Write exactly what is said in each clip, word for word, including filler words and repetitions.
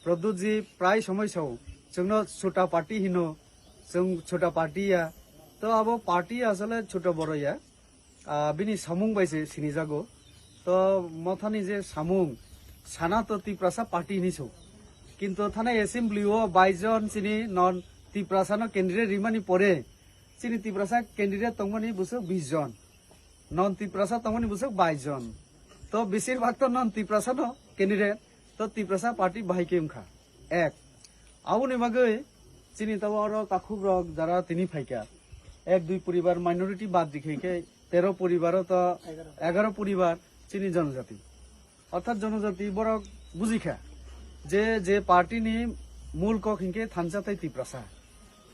Pradyut ji prai somoi sao, chwngno chota party hino, chwng chota party ya. To abo party asole chota boro ya. Ah, bini samung bai se sinijago. To mothani je samung, sana to Tiprasa party hinwi sao. Kintu thanai assembly o bais jon chini non Tiprasa no candidate rimani pore, chini Tiprasa candidate tongmani bwswk bis jon, non Tiprasa tongmani bwswk bais jon. To besir bhag to non Tiprasa no candidate, to Tiprasa party bahai khe wngkha. Ek, aboni bagwi chini tabo oro takhuk rok jara tini phaikha, ek dui poribar minority bad di khe khe tero poribar o to egaro poribar chini jonojati. Orthat jonojati borok bujikha je, je party ni mul kok hinkhe thansa tei Tiprasa.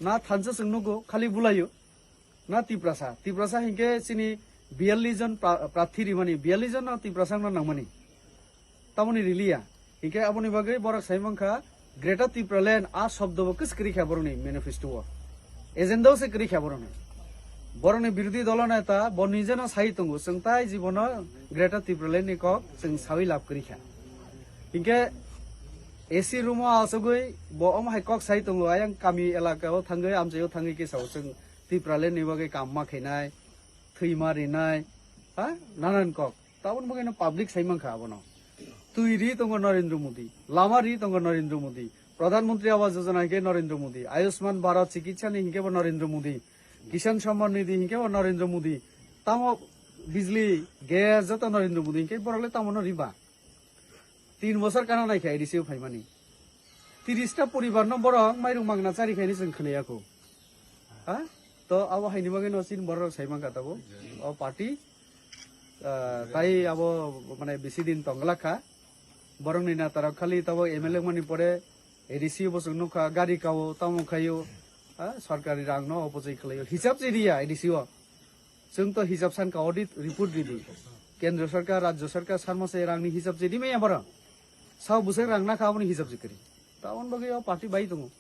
Na thansa chwng nugo, khali bulaio. Na Tiprasa. Tiprasa hinkhe chini biyallis jon pra-, prarthi rimani, biyallis jon no Tiprasa no nangmani. Tamoni riliya. Hinkhe aboni bagwi borok sai mankha, Greater Tipraland a shobdo bo kwswk kwrwi kha borokni manifesto o. Agenda o se kwrwi kha borokni. Borokni birodhi dolo neta bo nijeno sai tongo, chwng tai jibono Greater Tipraland ni kok chwng sawi lab kwrwi kha. Hinkhe A C room o achugwi bo omo hai kok sai tongo, ayang kami elaka o thangwi, amchai o thangwi khe sao chwng Tipraland ni bagwi kam ma khainai, thwi ma rinai, ha, nanan kok. Taboni bagwi no public sai mankha abono. Twi ri tongo Narendra Modi, lama ri tongo Narendra Modi, Pradhan Mantri Awas Yojana hinkhe Narendra Modi, Ayushman Bharat Chikitsa ni hinkhe bo Narendra Modi, Kisan Samman Nidhi hinkhe bo Narendra Modi, tamo bijli, gas joto Narendra Modi hinkhe borok le tamo no riba. Tin bosor kana nai khe A D C o phaimani. Tiris ta poribar no borok mairung magna chari khaini chwng khwnaya kho. Ha? To abo haini bagwi no chini borok rok sai mankha tabuk. O party, ah, tai abo mane bisi din tong glak kha. Borok ni neta rok khali tabuk M L A mani pore A D C o bosong nukha, gari kao, tamo khaio, ha? Sorkari rang no opojai khlaio. Hisab se riya A D C o. Chwng to hisab san ka audit report ridi. Kendra sarkar, rajya sarkar, sarma se rangni hisab se rimaya borok. Sao bwswk rang nakha aboni hisab se kwrwi. Tabon bagwi o party bai tongo.